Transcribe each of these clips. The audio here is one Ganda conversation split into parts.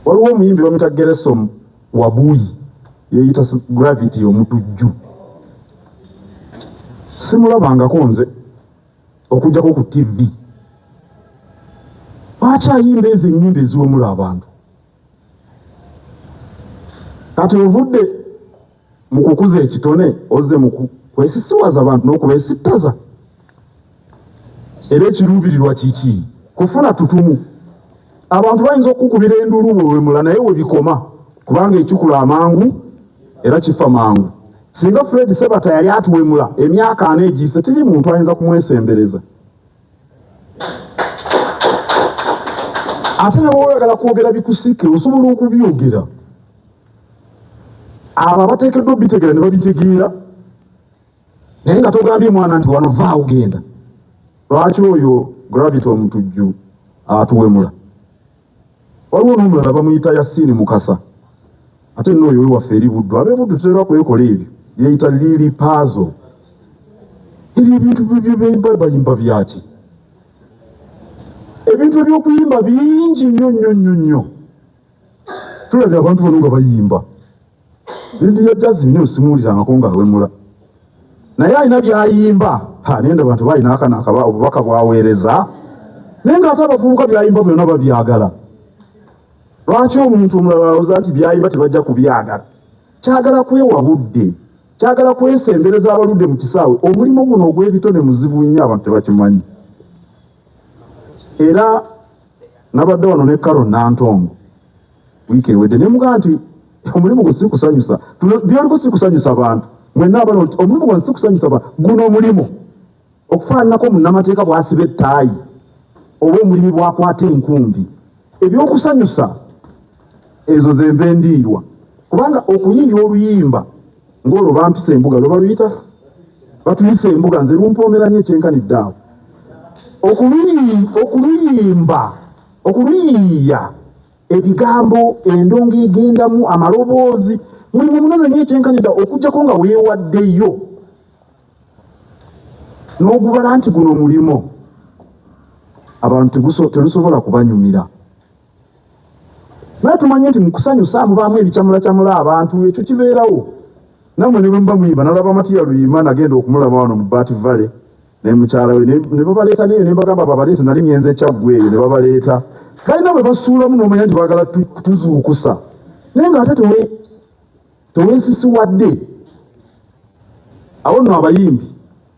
Waliwo omuyimbi bamuyita Geresom Wabuyi, yeeyita Gravity Omutujju. Simulabangako nze okuggyako ku TV. Lwaki ayimba ezo ennyimba eziwemula abantu? Kati ovudde mu kukuza ekitone ozze mu kwesisiwaza abantu n'okubesittaza. Era ekiruubirirwa kiki? Kufuna tutumu. Abantu bayinza okukukubira enduulu bwewemula naye webikoma, kubanga ekikula amangu era kifa mangu. Singa Fred Sebata yali atuwemula emyaka 4 egiyise, teri muntu ayinza kumwesembereza. Ate ne bw'oba oyagala kwogera bikusike, osobola okubyogera. Abo abateekeddwa obitegeera ne babitegeera, naye nga togambye mwana nti wano vaawo genda. Lwaki oyo Gravity Omutujju atuwemula? Waliwo n'omulala bamuyita Yasiini Mukasa, ate nno oyo wewaffe eri Buddu. Ab'e Buddu tutera kwekola ebyo, yeeyita Lili Pazo. Ebyo ebintu bayimba byaki? Ebintu eby'okuyimba bingi nnyo nnyo nnyo nnyo. Tulabye abantu bano nga bayimba. Lydia Jazmine oyo simuwulirangako ng'awemula, naye alina by'ayimba. Ha, naye ndaba nti balina akana akaba obubaka bw'aweereza, naye ng'ate abavubuka by'ayimba byonna babyagala. Lwaki omuntu omulala alowooza nti by'ayimba tebajja kubyagala? Kyagala kwewa budde, kyagala kwesembereza abaludde mu kisaawe. Omulimu guno ogw'ebitone muzibu nnyo, abantu tebakimanyi. Era nabadde wano ne Carol Nantongo wiiki ewedde, ne mugamba nti omulimu gwo si kusanyusa, byoliko si kusanyusa bantu mwenna abano, nti omulimu gwo si kusanyusa bantu. Guno omulimu okufaananako munnamateeka bw'asiba ettaayi oba omulimi bw'akwata enkumbi, ebyokusanyusa ezo ze nva endiirwa, kubanga okuyiiya oluyimba ng'olwo bampisa embuga, lwe baluyita batuyisa embuga, nze lumpoomera nnyo ekyenkanidde awo. Okuluyimba, okuluyiiya ebigambo, endongo egendamu, amaloboozi, mulimu munene nnyo ekyenkanidde awo, okuggyako nga weewaddeyo n'ogubala nti guno mulimo, abantu terusobola kubanyumira. Naye tumanye nti mu kusanyusa mubaamu ebikyamulakyamula abantu, ekyo kibeerawo. Nammwe ne bwe muba muyimba, nalaba Matiya Luyima, nagenda okumulaba wano mu Bat Valley ne mukyala we, ne babaleeta neyo, ne mbagamba babaleete, nali ngenze Kyaggwe eyo ne babaleeta. Balina bwe basuulamu n'omanya nti baagala kutuzuukusa, naye ng'ate teweesisiwadde. Awo nno abayimbi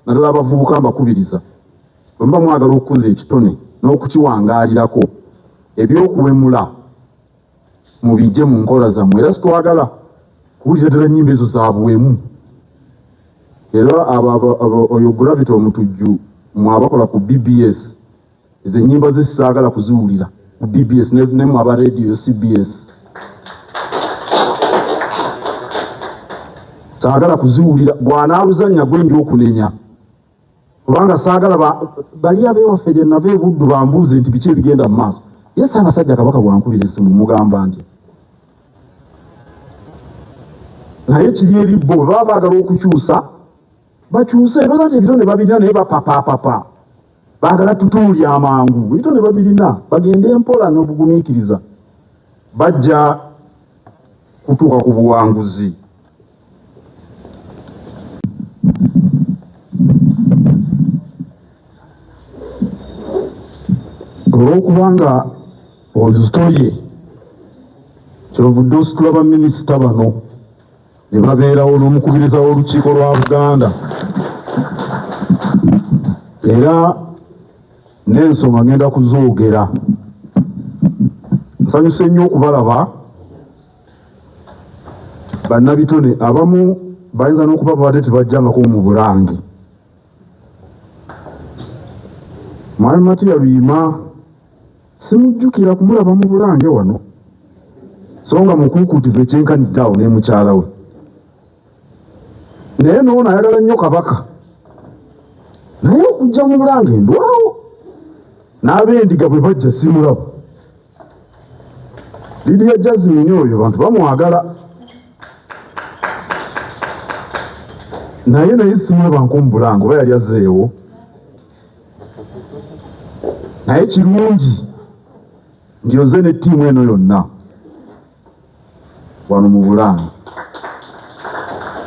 naddala abavubuka mbakubiriza, bwe muba mwagala okukuza ekitone n'okukiwangaalirako, ebyokuwemula mubijje mu nkola zammwe. Era sitwagala kuwulira ddala nnyimba ezo za buwemu. Era oyo Gravity Omutujju mwe abakola ku BBS, ezo ennyimba ze sisaagala kuziwulira ku BBS, ne mwe aba radio CBS saagala kuziwulira. Gwanaaluzannya gwe nja okunenya, kubanga saagala bali ab'ewaffe gye nava e Buddu bambuuze nti biki ebigenda mu maaso. Ye Ssaabasajja Kabaka bwankubira essimu mugamba nti naye kiri eri bo, bwe baba baagala okukyusa bakyuse. Ndowooza nti ebitone babirina, naye bapapaapapa baagala tutuuli amangu. Ebitone babirina, bagende mpola n'obugumiikiriza, bajja kutuuka ku buwanguzi. Olw'okubanga ozitoye, kyovudde ositula baminisita bano ne babeerawo n'omukubiriza w'olukiiko lwa Buganda, era n'ensonga ngenda kuzoogera. Nsanyuse nnyo okubalaba bannabitone abamu bayinza n'okuba babadde tebajjangako mu Bulange. Mwami Matiya Luyima simujjukira kumulaba mu Bulange wano, so nga mukuukuutivu ekyenkanidde awo ne mukyala we. Naye n'ono ayagala nnyo Kabaka, naye okujja mu Bulange ndwawo, n'ab'endiga bwe bajja simulaba. Lydia Jazmine oyo bantu bamwagala, naye simulaba nko mu Bulange, oba yali azzeewo. Naye kirungi nti oze ne ttiimu eno yonna. Wano mu Bulange.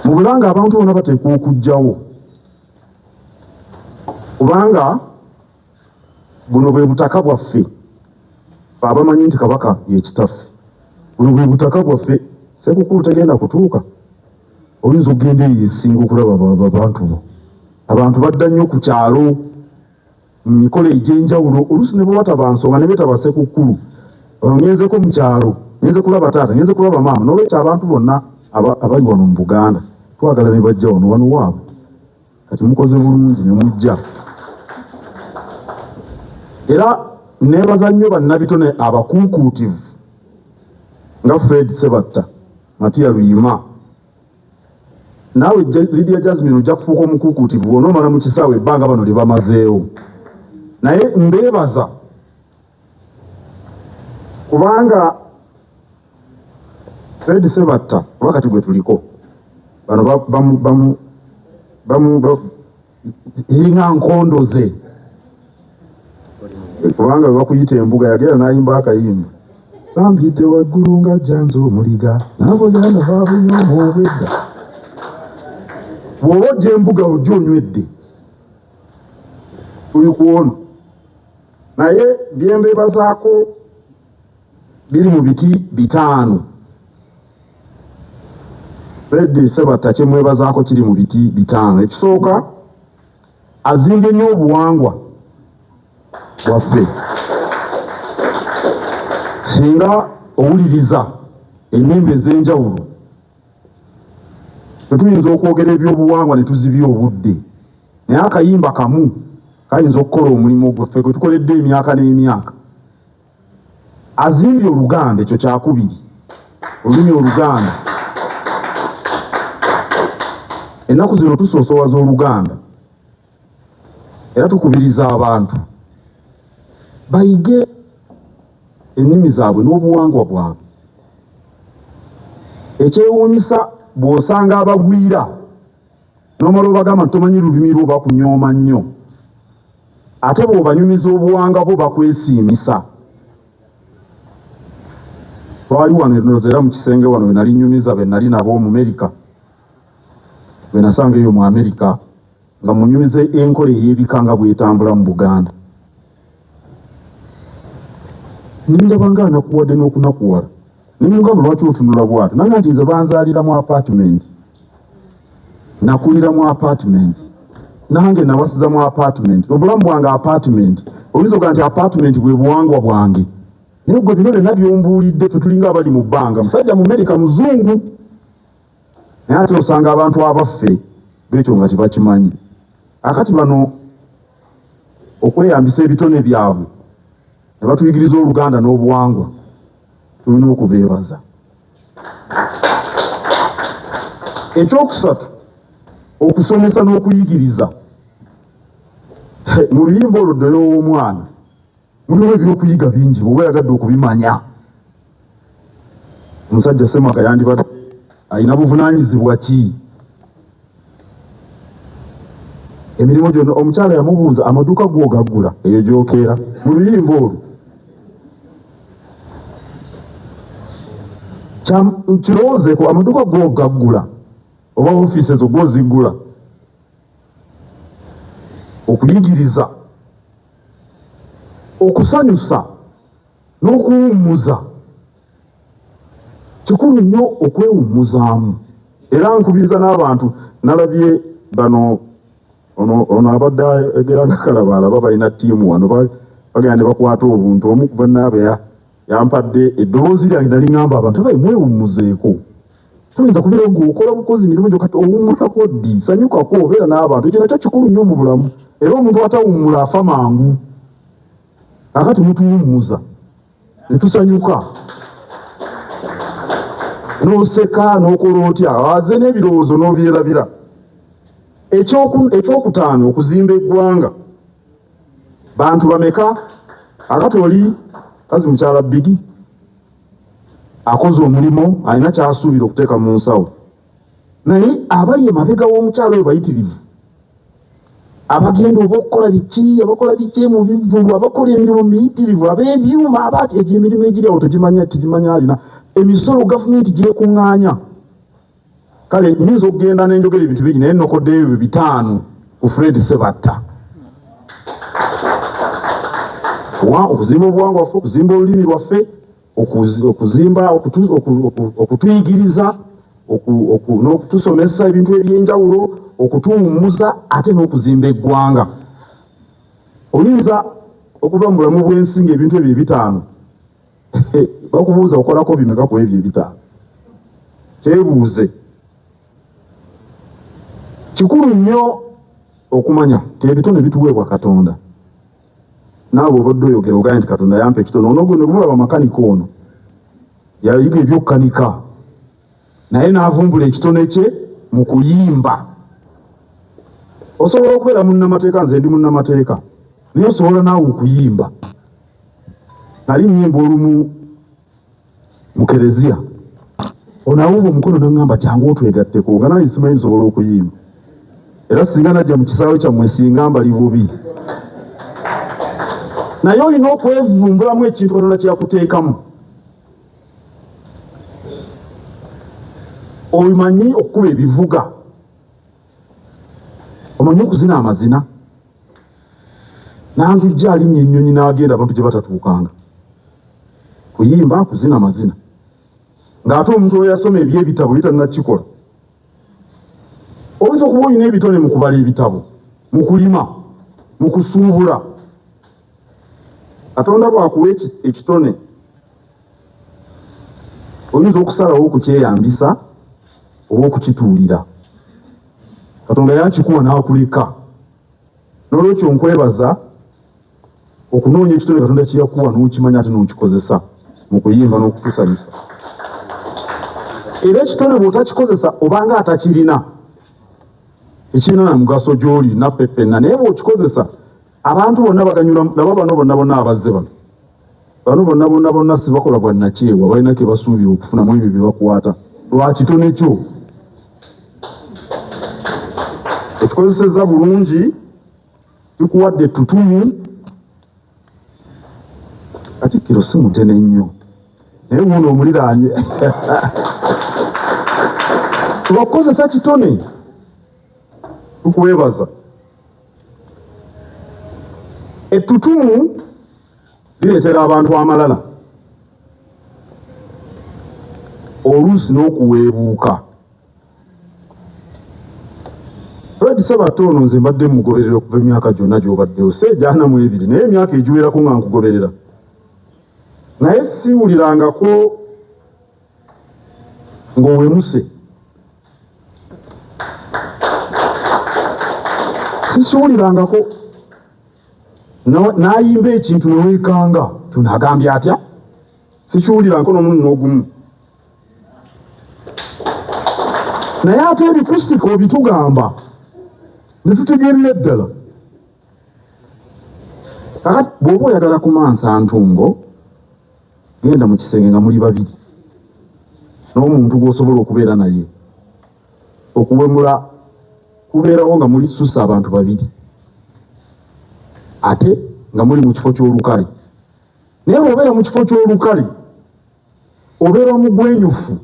Mu Bulange abantu bonna bateekwa okujjawo, kubanga buno bwe butaka bwaffe. Abamanyi nti Kabaka ye kitaffe, buno bwe butaka bwaffe. Ssekukulu tegenda kutuuka, oyinza okugenda eyo esinga okulaba abantu bo. Abantu badda nnyo ku kyalo mu mikolo egy'enjawulo, oluusi ne bwe wataba nsonga, ne beetaba Ssekukkulu. Ono ngenzeko mu kyalo, ngenze kulaba taata, ngenze kulaba maama. N'olwekyo abantu bonna abali wano mu Buganda twagala ne bajja wano, wano waabwe. Kati mukoze bulungi ne mujja. Era neebaza nnyo bannabitone abakuukuutivu nga Fred Sebatta, Matia Luyima. Naawe Lydia Jasmine ojja kufuuka omukuukuutivu bw'onoomala mu kisaawe ebbanga bano lye bamazeewo. Naye mbeebaza kubanga Fred Sebatta oba kati gwe tuliko bano bamu iringa nkondo ze, kubanga bwe bakuyita embuga yagenda n'ayimba akayimba sambidde waggulu nga jjanza omuliga nabuyana babunyoma obwedda. Bw'oba ojja embuga ojja onywedde, tuli ku ono. Naye byembeebazaako biri mu biti 5. Fred Sebatta kyemwebazaako kiri mu biti 5. Ekisooka, azimbye nnyo obuwangwa bwaffe. Singa owuliriza ennyimba ez'enjawulo, tetuyinza okwogera ebyobuwangwa ne tuzibya obudde, naye akayimba kamu kayinza okukola omulimu gwaffe gwe tukoledde emyaka n'emyaka. Azimbye Oluganda, ekyo kyakubiri, olulimi Oluganda. Ennaku zino tusoosowaza Oluganda era tukubiriza abantu bayige ennimi zaabwe n'obuwangwa bwabwe. Ekyewuunyisa, bw'osanga abagwira n'omala obagamba nti tomanyi lulimi lwo, bakunyooma nnyo, ate bw'obanyumiza obuwangwa bwo bakwesiimisa. Twali wano enoza era mu kisenge wano we nali nyumiza be nali nabo mu Amerika, bwe nasanga eyo mu Amerika, nga munyumiza enkola ey'ebika nga bwetambula mu Buganda. Nindaba nga anakuwadde n'okunakuwala, nemugamba, "Lwaki otunula bw'atyo?" Nanga nti, "Nze banzaalira mu apartment, nakulira mu apartment, nange nawasiza mu apartment, obulamu bwange apartment." Oyinza ogaa nti apartment bwe buwangwa bwange, naye gwe bino byonna byombuulidde, ffe tulinga abali mu bbanga. Musajja mu Amerika, muzungu, naye ate osanga abantu abaffe betyo nga tebakimanyi. Akati bano okweyambisa ebitone byabwe ne batuyigiriza Oluganda n'obuwangwa, tulina okubeebaza. Ekyokusatu, okusomesa n'okuyigiriza. Mu luyimba olwo Ddoyo w'Omwana mulimu ebyokuyiga bingi bw'oba oyagadde okubimanya. Omusajja Semaka yandibadde alina buvunaanyizibwa ki? Emirimu gyonna. Omukyala yamubuuza, "Amaduuka gwogaggula eyo gyokeera?" Mu luyimba olwo kirowoozeeko, amaduuka gwogaggula oba ofiisi ezo gwoziggula? Okuyigiriza, okusanyusa n'okuwummuza kikulu nnyo, okwewummuzaamu. Era nkubiriza n'abantu, nalabye bano, ono abadde ayogera nga Kalabaala, balina ttiimu wano, bagenda ne bakwata obuntu. Omu ku bannaabwe yampadde eddoboozi lyange, nali ŋŋamba abantu abaye mwewummuzeeko. Toyinza kubeera ng'okola bukozi mirimu gyo, kati owummulako ddi? Sanyukako, obeera n'abantu, ekyo nakyo kikulu nnyo mu bulamu. Era omuntu atawummula afa mangu. Kakati mutuwummuza ne tusanyuka, n'oseka n'okola otya, aze n'ebirowoozo n'obyerabira. Ekyokutaano, okuzimba eggwanga. Bantu bameka akati oli kazi mukyala Bigi akoze omulimu, alina kyasuubira okuteeka mu nsawo, naye abali emabega w'omukyalo oyo bayitirivu, abagenda oba okukola biki, abakola biki mu bivvulu, abakola emirimu miyitirivu, ab'ebyuma, abaki, egyo emirimu egiri awo tegimanya, tegimanya alina. Emisolo gavumenti gyekuŋŋaanya. Kale nyinza okugenda nenjogera ebintu bingi, naye nnokoddeyo ebyo 5 ku Fred Ssebatta. Okuzimba obuwangwa bwaffe, okuzimba olulimi lwaffe, okuzimba, okutuyigiriza, n'okutusomesa ebintu eby'enjawulo, okutuwummuza, ate n'okuzimba eggwanga. Oyinza okuba mu bulamu bw'ensi ng'ebintu ebyo 5 bakubuuza okolako bimeka ku ebyo 5. Kyebuuze. Kikulu nnyo okumanya nti ebitone bituweebwa Katonda. Naawe obadde oyogera ogambye nti Katonda yampa ekitone. Ono gwe mulaba makanika ono yayiga eby'okukanika, naye n'avumbula ekitone kye mu kuyimba. Osobola okubeera munnamateeka, nze ndi munnamateeka, naye osobola naawe okuyimba. Nali nnyimba olumu mu kereziya, ono awuba omukono n'aŋŋamba jangu otwegatteko, nga nange simanyi nsobola okuyimba. Era singa najja mu kisaawe kyammwe singa mbali bubi. Naye olina okwevumbulamu ekintu Katonda kye yakuteekamu. Omanyi okukuba ebivuga, omanyi okuzina amazina. Nandujja alinnya ennyonyi n'agenda abantu gye batatuukanga, kuyimba, kuzina amazina, ng'ate omuntu oyo yasoma eby'ebitabo ye tannakikola. Oyinza okuba olina ebitone mu kubala ebitabo, mu kulima, mu kusuubula. Katonda bw'akuwa ekitone, oyinza okusalawo okukyeyambisa oba okukituulira. Katonda yakikuwa n'akuleka. N'olwekyo nkwebaza okunoonya ekitone Katonda kye yakuwa n'okimanya ate n'okikozesa mu kuyimba n'okutusanyusa. Era ekitone bw'otakikozesa obanga atakirina, tekirina na mugaso gy'oli naffe ffenna. Naye bw'okikozesa abantu bonna baganyula. Laba bano bonna bonna abazze bano, bano bonna bonna bonna si bakola bwa nnakyewa, balina ke basuubira okufunamu ebyo bye bakwata lwa kitone kyo. Okikozesezza bulungi, kikuwadde ettutumu. Katikkiro si mutene nnyo, naye wuuno omuliraanye. Lwakukozesa kitone, tukwebaza. Ettutumu lireetera abantu amalala, oluusi n'okuweebuuka. Fred Ssebatta ono nze mbadde mugoberera okuva emyaka gyonna gy'obaddewo, si egyana mu ebiri, naye emyaka egiwerako nga nkugoberera, naye siwulirangako ng'owemuse. Sikiwulirangako n'ayimba ekintu ne weekanga tunaagambye atya. Sikiwulirangako n'omununo n'ogumu. Naye ate ebikusika obitugamba ne tutegeerera ddala. Kakati bw'oba oyagala kumansa ntungo, genda mu kisenge nga muli babiri n'omuntu gw'osobola okubeera naye. Okuwemula kubeerawo nga muli susa abantu babiri, ate nga muli mu kifo ky'olukale. Naye bw'obeera mu kifo ky'olukale obeera omugwenyufu.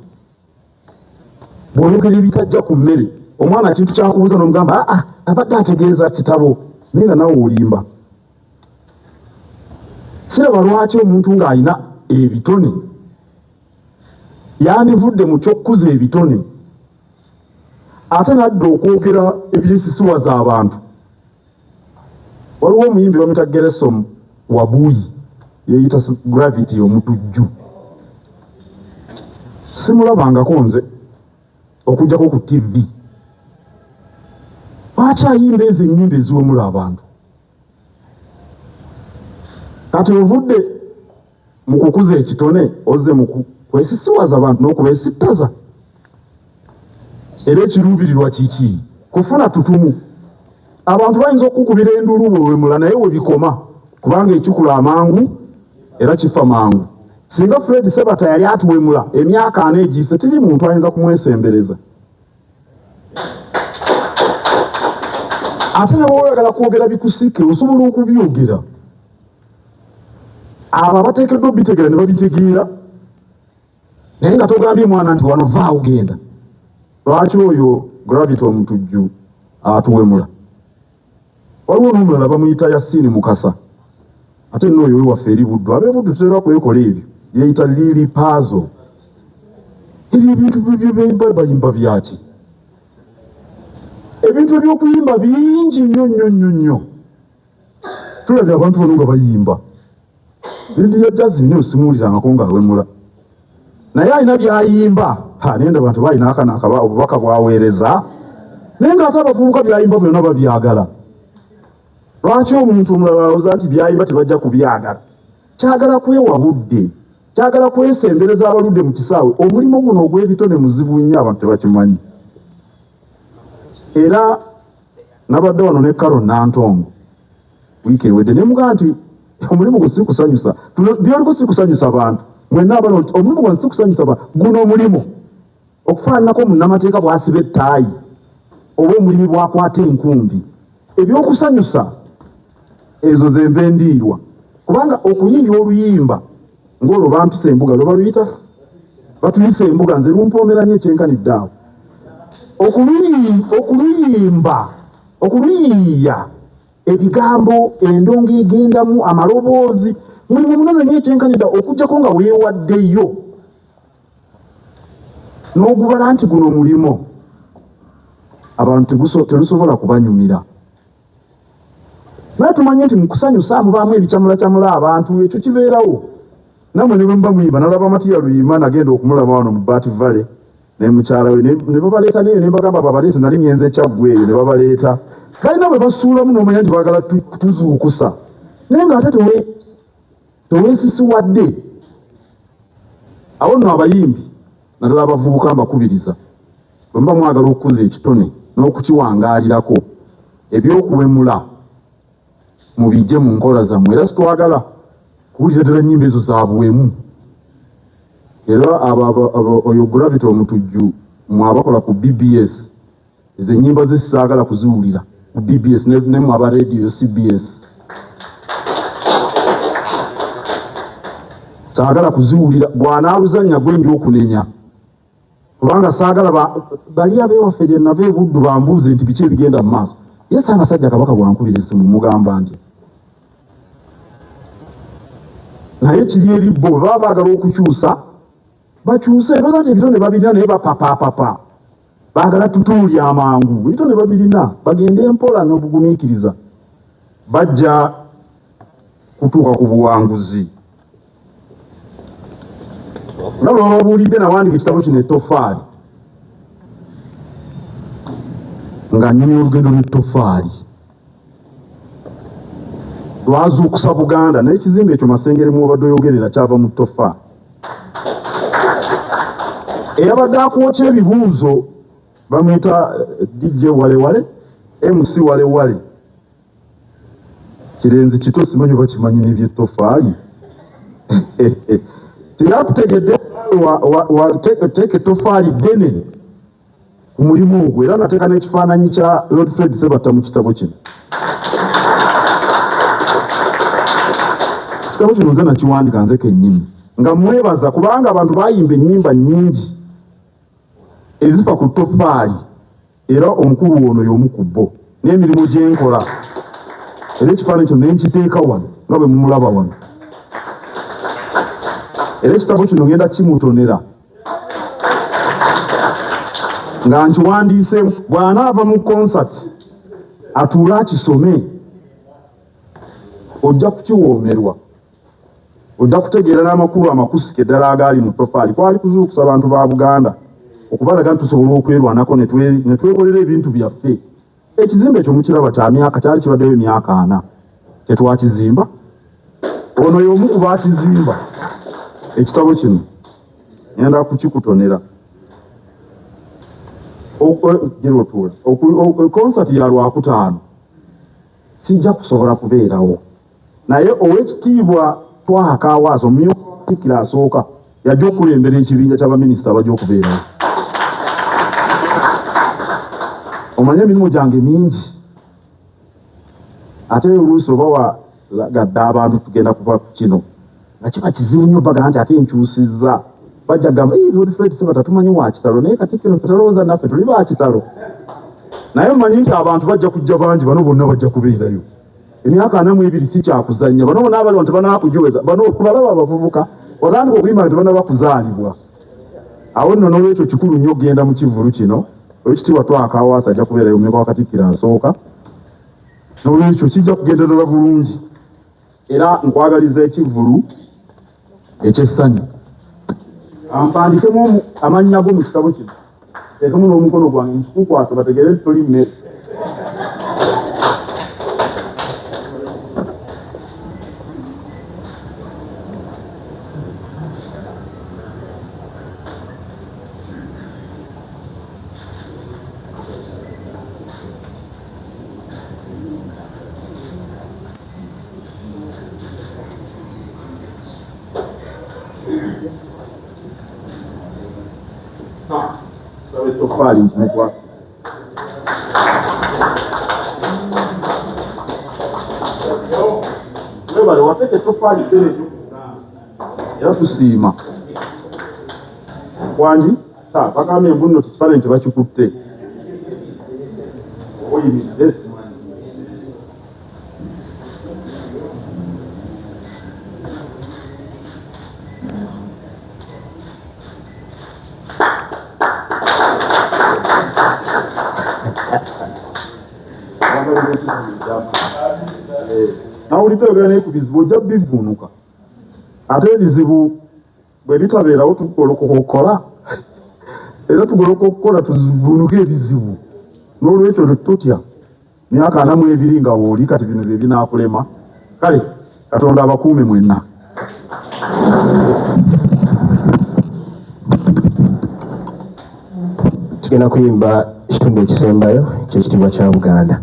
Bw'oyogera ebitajja ku mmere, omwana kintu kyakubuuza n'omugamba aa abadde ategeeza kitabo, naye nga naawe olimba. Siraba lwaki omuntu ng'alina ebitone yandivudde mu ky'okukuza ebitone ate n'adda okwogera ebyesisiwaza abantu. Waliwo omuyimbi bamuyita Geresom Wabuyi, yeeyita Gravity omutujju. Simulabangako nze okuggyako ku TV. Lwaki ayimba ezo ennyimba eziwemula abantu? Kati ovudde mu kukuza ekitone ozze mu kwesisiwaza abantu n'okubesittaza. Era ekiruubirirwa kiki? Kufuna tutumu. Abantu bayinza okukukubira enduulu bw'owemula, naye we bikoma, kubanga ekikula amangu era kifa mangu. Singa Fred Ssebatta yali atuwemula emyaka 40 egiyise, teri muntu ayinza kumwesembereza. Ate ne bw'oba oyagala kwogera bikusike, osobola okubyogera. Abo abateekeddwa obitegeera ne babitegeera, Naye nga togambye mwana nti wano vaawo genda. Lwaki oyo Gravity Omutujju atuwemula? Waliwo n'omulala bamuyita Yasini Mukasa, ate nno oyo wewaffe eri Buddu. Ab'e Buddu tutera kwekola ebyo, yeeyita Lili Pazo. Ebyo ebintu bye bayimba byaki? Ebintu eby'okuyimba bingi nnyo nnyo nnyo nnyo. Tulabye abantu bano nga bayimba. Lydia Jazmine naye simuwulirangako ng'awemula, naye alina by'ayimba. Ha, naye ndaba nti balina akana akaba obubaka bw'aweereza, naye ng'ate abavubuka by'ayimba byonna babyagala. Lwaki omuntu omulala alowooza nti by'ayimba tebajja kubyagala? Kyagala kwewa budde, kyagala kwesembereza abaludde mu kisaawe. Omulimu guno ogw'ebitone muzibu nnyo, abantu tebakimanyi. Era nabadde wano ne Carol Nantongo wiiki ewedde ne mugamba nti omulimu gwo si kusanyusa, byoliko si kusanyusa bantu mwenna abano, nti omulimu gwo si kusanyusa bantu. Guno omulimu okufaananako munnamateeka bw'asiba ettaayi oba omulimi bw'akwata enkumbi, ebyokusanyusa ezo ze nva endiirwa, kubanga okuyiiya oluyimba ng'olwo bampisa embuga, lwe baluyita batuyisa embuga, nze lumpoomera nnyo ekyenkanidde awo. Okuluyimba, okuluyiiya ebigambo, endongo egendamu, amaloboozi, mulimu munene nnyo ekyenkanidde awo, okuggyako nga weewaddeyo n'ogubala nti guno mulimo, abantu terusobola kubanyumira. Naye tumanye nti mu kusanyusa mubaamu ebikyamulakyamula abantu, ekyo kibeerawo. Nammwe ne bwe muba muyimba, nalaba Matiya Luyima, nagenda okumulaba wano mu Bat Valley ne mukyala we, ne babaleeta neyo, ne mbagamba babaleete, nali ngenze Kyaggwe eyo, ne babaleeta. Balina bwe basuulamu n'omanya nti baagala kutuzuukusa, naye ng'ate teweesisiwadde. Awo nno abayimbi naddala abavubuka mbakubiriza, bwe muba mwagala okukuza ekitone n'okukiwangaalirako, ebyokuwemula mubijje mu nkola zammwe. Era sitwagala kuwulira ddala nnyimba ezo za buwemu. Era oyo Gravity Omutujju mwe abakola ku BBS, ezo ennyimba ze sisaagala kuziwulira ku BBS, ne mwe aba radio CBS saagala kuziwulira. Bw'anaaluzannya gwe nja okunenya, kubanga saagala bali ab'ewaffe gye nava e Buddu bambuuze nti biki ebigenda mu maaso. Ye Ssaabasajja Kabaka bw'ankubira essimu mugamba nti naye kiri eri bo, bwe baba baagala okukyusa bakyuse. Ndowooza nti ebitone babirina, naye bapapapapa baagala tutuuli amangu. Ebitone babirina, bagende mpola n'obugumiikiriza, bajja kutuuka ku buwanguzi. Nga bwe babuulidde, nawandika ekitabo kino Ettofaali, nga nnyumya olugendo lw'ettofaali lwazuukusa Buganda, naye ekizimbe ekyo Masengere mw'obadde oyogerera kyava mu ttofaali. Eyabadde akwokya ebibuuzo bamuyita DJ Walewale, MC Walewale, kirenzi kito, simanyi oba kimanyi n'ebyettofaali. Teyakutegedde teeka ettofaali ddene ku mulimu ogwo, era nateeka n'ekifaananyi kya Lord Fred Sebatta mu kitabo kino. Ekitabo kino nze nakiwandika nze kennyini nga mwebaza, kubanga abantu bayimba ennyimba nnyingi ezifa ku ttofaali, era omukulu ono y'omu ku bo n'emirimu gye nkola. Era ekifaananyi kino ne nkiteeka wano nga bwe mumulaba wano. Era ekitabo kino ngenda kimutonera nga nkiwandiise, bw'anaava mu konsati atuule akisome, ojja kukiwoomerwa, ojja kutegeera n'amakulu amakusike ddala agaali mu ttofaali. Kwali kuzuukusa abantu ba Buganda, okubalaga nti tusobola okwerwanako ne twekolera ebintu byaffe. Ekizimbe ekyo mukiraba kya myaka, kyali kibaddeyo emyaka 40 tetwakizimba. Ono y'omu ku baakizimba. Ekitabo kino ngenda kukikutonera. Gira otuula. Konsati ya Lwakutaano sijja kusobola kubeerawo, naye Oweekitiibwa Twaha Kaawaase, omumyuka wa Katikkiro asooka, yajja okukulembera ekibinja ky'abaminisita abajja okubeerawo. Omanye emirimu gyange mingi, ate oluusi oba walagadde abantu tugenda kuva ku kino nga kiba kizibu nnyo, bagamba nti ate nkyusizza. Bajja kugamba, "Ee, Lord Fred Ssebatta tumanyi wa kitalo, naye Katikkiro ffe talowooza naffe tuli ba kitalo." Naye mmanyi nti abantu bajja kujja bangi, bano bonna bajja kubeerayo. Emyaka 42 si kyakuzannya. Bano bonna abaliwo tebanakugiweza, bano balaba abavubuka watandika okuyimba nga tebanaba kuzaalibwa. Awo nno n'olwekyo kikulu nnyo okugenda mu kivvulu kino. Owekitiibwa Twaha Kaawaase ajja kubeerayo, omumyuka wa Katikkiro asooka. N'olwekyo kijja kugenda ddala bulungi, era nkwagaliza ekivvulu eky'essanyu. Ampandikemu amannya go mu kitabo kino, nteekemu n'omukono gwange nkikukwasa bategeere nti toli mmere. Ettoffaali nkimukwasa. Webale wateeka ettoffaali ddene nnyo ku Buganda era tusiima. Wangi bagambye mbu nno kifaananyi tebakikutte oyimiridde simanyi. Nawulidde oyogera naye ku bizibu, ojja bivuunuka. Ate ebizibu bwe bitabeerawo tugolokoka okukola, era tugolokoka okukola tuvuunuke ebizibu. N'olwekyo tutya myaka 42 nga wooli, kati bino bye binaakulema. Kale Katonda abakuume mwenna. Tugenda kuyimba ekitundu ekisembayo eky'ekitiibwa kya Buganda.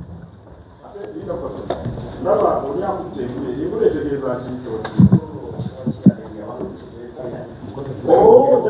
Oh,